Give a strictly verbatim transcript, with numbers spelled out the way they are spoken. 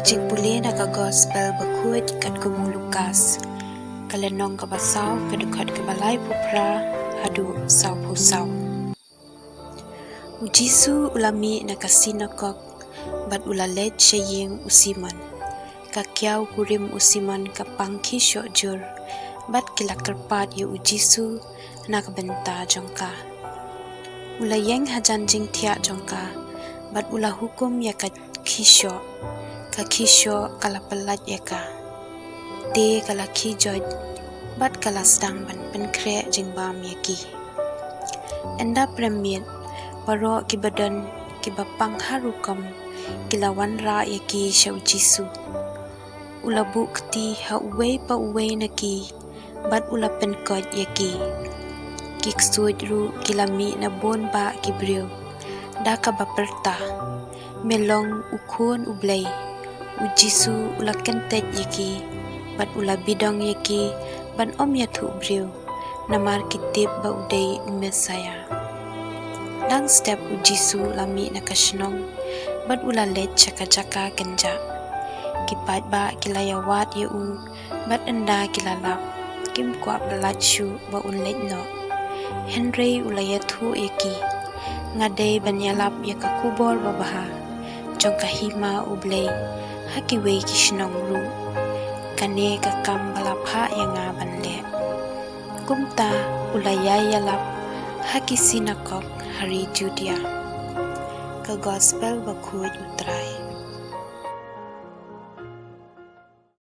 Jingpule na ka Gospel bakhuid katkum u Lukas, ka lynnong kaba saw, ka dkhot kaba laiphew phra haduh sawphew saw. U Jisu u la mih na ka sinagog bad u la leit sha ïing u Simon. Ka kiaw kurim u Simon ka pang khih shoh jur, bad ki la kyrpad ïa u Jisu na ka bynta jong ka. U la ïeng hajan jingthiah jong ka, bad u la hukum ïa ka khih shoh. Ka khih shoh ka la pyllait ïa ka, te ka la khih joit, bad ka la sdang ban pynkhreh jingbam ïa ki. Ynda prem miet, baroh kiba don kiba pang ha rukom ki la wanrah ïa ki sha u Jisu. U la buh kti ha uwei pa uwei na ki, bad u la pynkoit ïa ki. Ki ksuid ruh ki la mih na bun bah ki briew, da kaba pyrta, "Me long u Khun u Blei." U Jisu u la kyntait ïa ki, bad u la bidong ïa ki ban ym ïathuh briew, namar ki tip ba u dei u Messaïah. Dang step u Jisu u la mih na ka shnong, bad u la leit sha ka jaka kynjah. Ki paidbah ki la ïawad ïa u, bad ynda ki la lap, kim kwah pyllait shuh ba un leit noh. Hynrei u la ïathuh ïa ki, "Nga dei ban ïalap ïa ka khubor babha jong ka hima u Blei ha kiwei ki shnong ruh. Kane ka kam ba la phah ïa nga ban leh." Kumta u la ïai ïalap ha ki sinagog ha ri Judia. Ka Gospel bakhuid u Trai.